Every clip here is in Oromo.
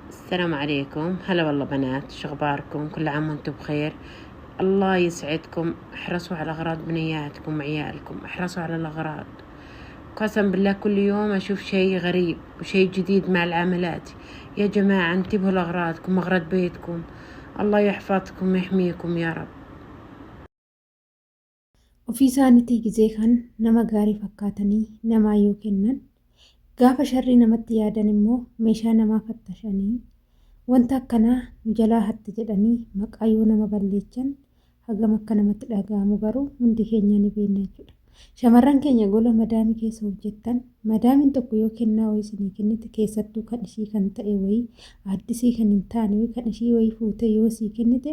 السلام عليكم، هلا والله بنات، شخباركم؟ كل عام وانتم بخير. الله يسعدكم. احرصوا على أغراض بنياتكم وعيالكم، احرصوا على الأغراض. قسم بالله كل يوم أشوف شيء غريب وشيء جديد مع العملات. يا جماعة انتبهوا لأغراضكم، أغراض بيتكم. الله يحفظكم ويحميكم يا رب. Ofii isaaniitii gizee kan nama gaarii fakkaatanii namaa yoo kennan, gaafa sharrii namatti yaadan immoo meeshaa namaa fattashanii wanta akkanaa nu jalaa hatte jedhanii maqaa yoo nama balleechan hagam akka namatti dhaga'amu garuu hundi keenya ni beekna jechuudha. Shamarran keenya gola madaamii keessa hojjettan, madaamiin tokko yoo kennaa wayii isinii kennite, keessattuu kan ishii kan ta'e wayii, addisii kan hin taane wayii, kan ishii wayii fuutee yoo sii kennite,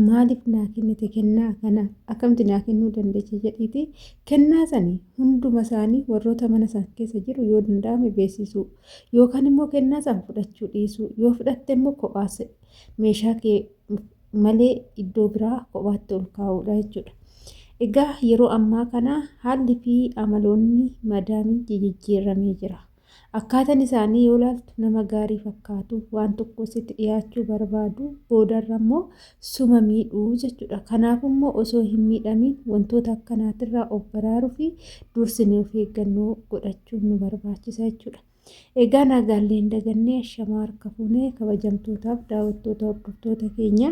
maaliif naa kennite kennaa kana, akkamitti naa kennuu dandeecha jedhiiti kennaa sani hunduma isaanii warroota mana san keessa jiru yoo danda'ame beeksisuu, yookaan immoo kennaa san fudhachuu dhiisuu, yoo fudhatte immoo kophaas meeshaa kee malee iddoo biraa kophaatti ol kaa'uudha jechuudha. Egaa yeroo ammaa kana haalli fi amaloonni madaamii jijijjiiramee jira. Akkaataan isaanii yoo ilaaltu nama gaarii fakkaatu, waan tokko sitti dhiyaachuu barbaadu, boodarra immoo suma miidhuu jechuudha. Kanaaf immoo osoo hin miidhamiin wantoota akkanaatirraa of baraaruu fi dursinee of eeggannoo godhachuun nu barbaachisa jechuudha. Egaa nagaallee hin dagannee, ashamaa harka fuunee, kabajamtootaaf daawwattoota hordoftoota keenya,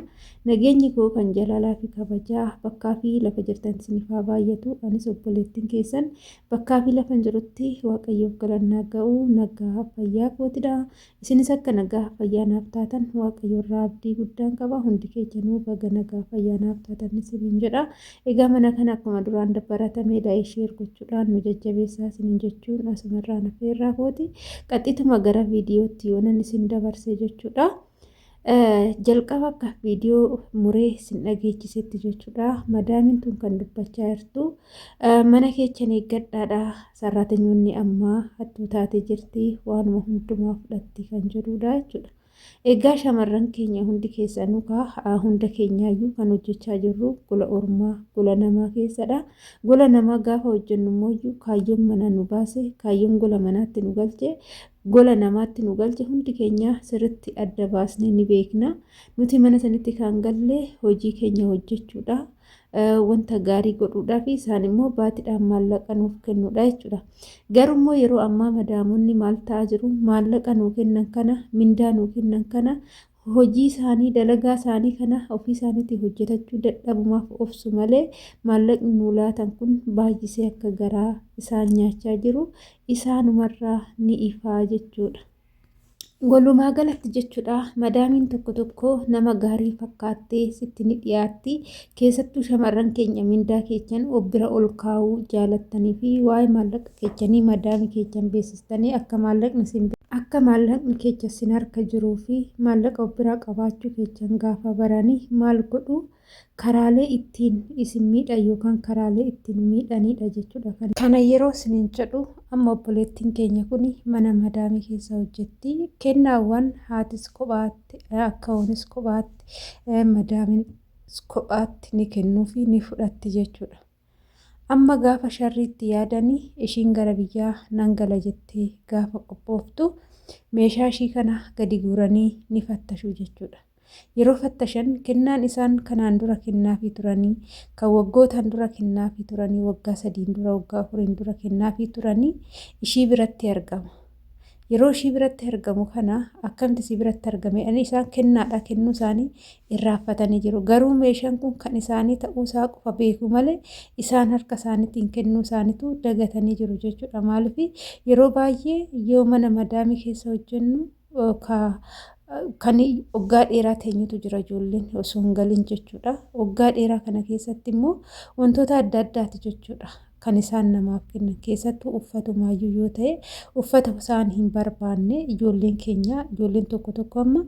nageenyi koo kan jaalalaa fi kabajaa bakkaa fi lafa jirtan isiniif haa baay'atu. Anis obboleettiin keessan bakkaa fi lafa jirutti Waaqayyoof galannaa ga'u nagaa fayyaa kootidha. Isinis akka nagaa fayyaa naaf taatan Waaqayyo irraa abdii guddaan qaba. Hundi keessanuu baga nagaa fayyaa naaf taatan isiniin jedha. Egaa mana kana akkuma duraan baratame like, share gochuudhaan nu jajjabeessaa isiniin jechuun asumarraan affeerraa kooti. Qaxxituma gara viidiyootti yoonan isin dabarse jechuudha. Jalqaba akka viidiyoo muree isin dhageechisetti jechuudha. Madaamiin tun kan dubbachaa jirtu mana keechan eeggadhaadha. Sarraatanyoonni ammaa hattuu taatee jirti, waanuma hundumaa fudhatti kan jedhudha jechuudha. Egaa shamarran keenya hundi keessanuu kaa hunda keenyaayyuu kan hojjechaa jirru gola ormaa, gola namaa keessadha. Gola namaa gaafa hojjennu immoo kaayyoon mana nu baase, kaayyoon gola manaatti nu galche, gola namaatti nu galche hundi keenya sirriitti adda baasnee ni beekna. Nuti mana sanitti kan galle hojii keenya hojjechuudha. Wanta gaarii godhuudhaa fi isaan immoo baatiidhaan maallaqa nuuf kennuudha jechuudha. Garuu immoo yeroo ammaa madaamonni maal ta'aa jiru? Maallaqa nuu kennan kana, mindaa nuu kennan kana, hojii isaanii, dalagaa isaanii kana ofii isaaniitii hojjetachuu dadhabumaaf obsu malee maallaqni nuu laatan kun baay'isee akka garaa isaan nyaachaa jiru isaanumarraa ni ifaa jechuudha. Walumaa galatti jechuudha, madaamiin tokko tokko nama gaarii fakkaattee sitti ni dhiyaatti. Keessattuu shamarran keenya mindaa keechan of bira ol kaa'uu jaalattanii fi waa'ee maallaqa keechanii madaamii keechan beeksistanii akka maallaqni keecha sin harka jiruu fi maallaqa of biraa qabaachuu keechan gaafa baranii maal godhu? Karaalee ittiin isin miidhan yookaan karaalee ittiin miidhanidha jechuudha. Kana yeroo isiniin jedhu, amma obboleettiin keenya kun mana madaamii keessa hojjetti. Kennaawwan haatis kophaatti, akkawwanis kophaatti, madaamiinis kophaatti ni kennuufi ni fudhatti jechuudha. Amma gaafa sharriitti yaadanii ishiin gara biyyaa nan gala jettee gaafa qophooftu meeshaa ishii kana gadi guuranii ni fattashu jechuudha. Yeroo fattashan kennaan isaan kanaan dura kennaafii turanii, kan waggootaan dura kennaafii turanii, waggaa 3n dura, waggaa 4n dura kennaafii turanii ishii biratti argama. Yeroo ishii biratti argamu kana akkamitti isii biratti argame? Ani isaan kennaadha kennuu isaanii irraanfatanii jiru. Garuu meeshaan kun kan isaanii ta'uu isaa qofa beeku malee isaan harka isaaniitiin kennuu isaaniitu dagatanii jiru jechuudha. Maaliif yeroo baay'ee yoo mana madaamii keessa hojjennu kan waggaa dheeraa teenyutu jira, ijoolleen osoo hin galin jechuudha. Waggaa dheeraa kana keessatti immoo wantoota adda addaati jechuudha kan isaan namaaf kennan. Keessattuu uffatumaayyuu yoo ta'e, uffata isaan hin barbaanne, ijoolleen keenya, ijoolleen tokko tokko amma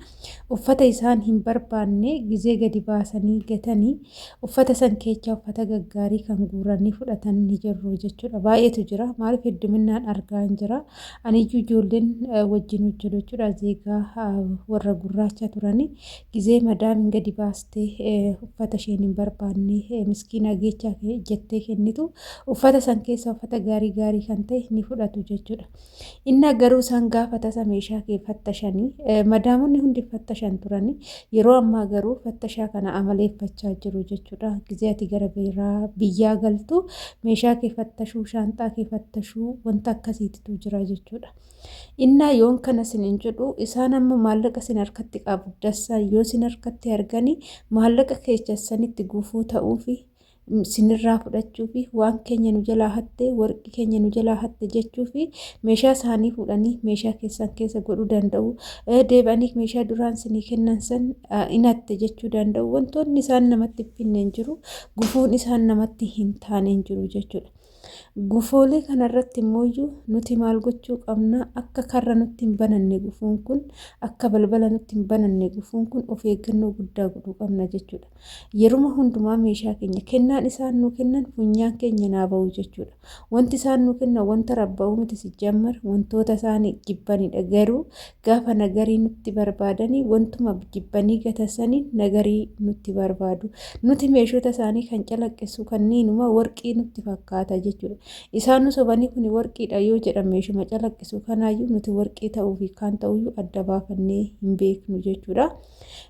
uffata isaan hin barbaanne gizee gadi baasanii gatanii uffata san keechaa uffata gaggaarii kan guuranii fudhatan ni jiru jechuudha. Baay'eetu jira. Maaliif hedduminaan argaa hin jira. Aniyyuu ijoolleen wajjin hojjetu jechuudha. Zeegaa warra gurraacha turanii gizee madaamiin gadi baastee uffata isheen hin barbaanne miskiina geechaa jettee kennitu uffata Uffata san keessa uffata gaarii gaarii kan ta'e ni fudhatu jechuudha. Innaa garuu isaan gaafa tasa meeshaa kee fattashanii, madaamonni hundi fattashan turani, yeroo ammaa garuu fattashaa kana amaleeffachaa jiru jechuudha. Gizee ati gara biraa biyyaa galtu meeshaa kee fattashuu, shaanxaa kee fattashuu, wanta akkasiititu jira jechuudha. Innaa yoon kana sinin jedhu, isaan amma maallaqa sin harkatti qabu dassan yoo sin harkatti argani maallaqa keessanitti gufuu ta'uufi sinirraa fudhachuufi, waan keenya nu jalaa hatte, warqii keenya nu jalaa hatte jechuufi meeshaa isaanii fuudhanii meeshaa keessan keessa godhuu danda'u. Deebi'anii meeshaa duraan sinii kennan san in hatte jechuu danda'u. Wantoonni isaan namatti hin finne hin jiru. Gufuun isaan namatti hin taane hin jiru jechuudha. Gufoolee kanarratti immooyyuu nuti maal gochuu qabna? Akka karra nutti hin bananne gufuun kun, akka balbala nutti hin bananne gufuun kun, of eeggannoo guddaa godhuu qabna jechuudha. Yeruma hundumaa meeshaa keenya, kennaan isaan nu kennan funyaan keenya naa ba'u jechuudha. Wanti isaan nu kennan wanta rabba'uu miti, sijjammar wantoota isaan jibbanidha. Garuu gaafa nagarii nutti barbaadanii wantuma jibbanii gatasanii nagarii nutti barbaadu. Nuti meeshota isaanii kan calaqqisu kanneenuma warqii nutti fakkaata jechuudha. Isaan nu sobanii kun warqiidha yoo jedhan, meeshuma calaqqisu kanaayyuu nuti warqii ta'uu fi kaan ta'uyyuu adda baafannee hin beeknu jechuudha.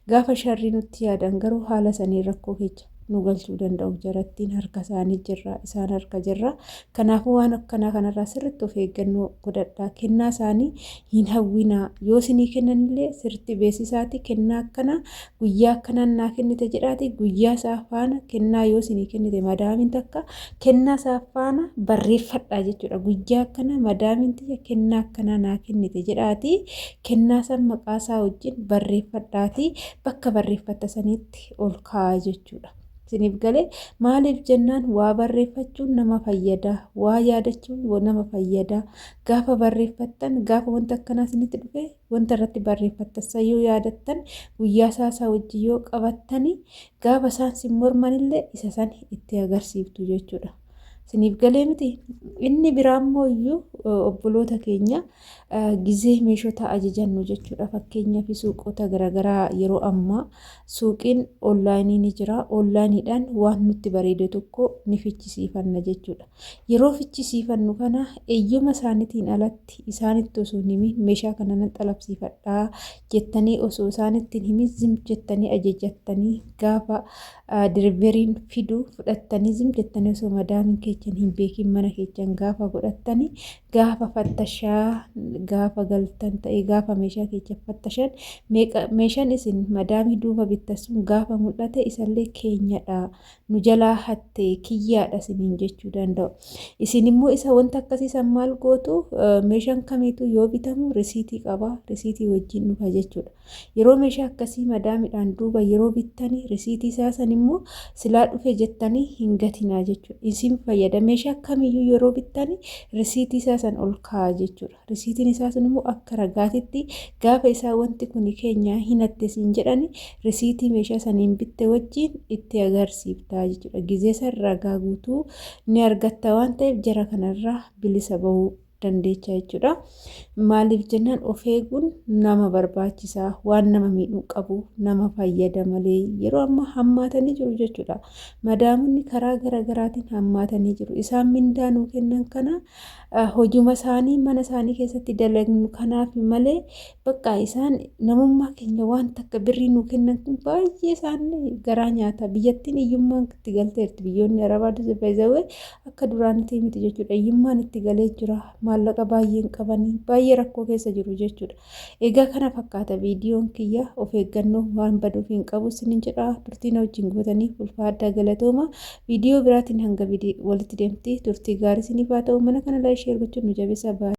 Gaafa sharrii nutti yaadan garuu haala sanii rakkoo keessa nu galchuu danda'u. Jarattiin harka isaanii jirra, isaan harka jirra. Kanaafuu waan akkanaa kanarraa sirriitti of eeggannoo godhadhaa. Kennaa isaanii hin hawwinaa. Yoo isinii kennanillee sirriitti beeksisaati, kennaa akkanaa guyyaa akkanaan naa kennite jedhaati, guyyaa isaa faana kennaa yoo isinii kennite madaamiin takka kennaa isaa faana barreeffadhaa jechuudha. Guyyaa akkanaa madaamiin tiyya kennaa akkanaa naa kennite jedhaati, kennaa san maqaa isaa wajjin barreeffadhaati, bakka barreeffatta sanitti ol kaa'a jechuudha. Isiniif galee? Maaliif jennaan, waa barreeffachuun nama fayyada, waa yaadachuun nama fayyada. Gaafa barreeffattan, gaafa wanta akkanaa isinitti dhufe, wanta irratti barreeffattan san yoo yaadattan, guyyaa isaa isaa wajjin yoo qabattani, gaafa isaan sin mormanillee isa san itti agarsiiftu jechuudha. Isiniif galee miti? Inni biraa immoo iyyuu, obboloota keenya, gizee meeshota ajajannu jechuudha. Fakkeenyaaf suuqota garaagaraa, yeroo ammaa suuqiin onlaayinii ni jira. Onlaayiniidhaan waan nutti bareede tokko ni fichisiifanna jechuudha. Yeroo fichisiifannu kana eeyyama isaaniitiin alatti, isaanitti osoo hin himin, meeshaa kana nan xalabsiifadhaa jettanii osoo isaanitti hin himin zim jettanii ajajattanii, gaafa deliveryn fidu fudhattanii, zim jettanii osoo madaamiin keessan hin beekin mana keessan gaafa godhattanii, gaafa fattashaa gaafa galtan ta'e, gaafa meeshaa keessa fattashan, meeshaan isin madaamii duuba bittan sun gaafa mul'ate, isallee keenyadha, nu jalaa hatte, kiyyaadha isiniin jechuu danda'u. Isin immoo isa wanta akkasii san maal gootu? Meeshaan kamiitu yoo bitamu risiitii qaba, risiitii wajjin dhufa jechuudha. Yeroo meeshaa akkasii madaamiidhaan duuba yeroo bittanii, risiitii isaa san immoo silaa dhufe jettanii hin gatinaa jechuudha. Isin fayyada. Meeshaa kamiyyuu yeroo bittanii risiitii isaa san ol kaa'a jechuudha. Risiitiin isaa sun immoo akka ragaatitti gaafa isaa wanti kun keenya hin hatte siin jedhani, risiitii meeshaa saniin bitte wajjin itti agarsiiftaa jechuudha. Gizee san ragaa guutuu ni argatta waan ta'eef, jara kanarraa bilisa bahuu dandeecha jechuudha. Maaliif jennaan, of eeguun nama barbaachisaa, waan nama miidhuu qabu nama fayyada malee. Yeroo ammaa hammaatanii jiru jechuudha. Madaamonni karaa garaagaraatiin hammaatanii jiru. Isaan mindaa nuu kennan kana hojuma isaanii mana isaanii keessatti dalagnu kanaaf malee, bakka isaan namummaa keenya waan takka birrii nuu kennan kun baay'ee isaan garaa nyaata. Biyyattiin hiyyummaan itti galteerti. Biyyoonni Arabaa baay'ee akka duraanitti miti jechuudha. Hiyyummaan itti galee jira. Maallaqa baay'een qabanii baay'ee rakkoo keessa jiru jechuudha. Egaa kana fakkaata viidiyoon kiyya. Of eeggannoo waan baduuf hin qabu isinin jedha. Turtiin wajjin gootanii ulfaadhaa, galatooma. Viidiyoo biraatiin hanga walitti deemti turtii gaarii isiniif haa ta'u. Mana kana like, share gochuun nu jabeessa.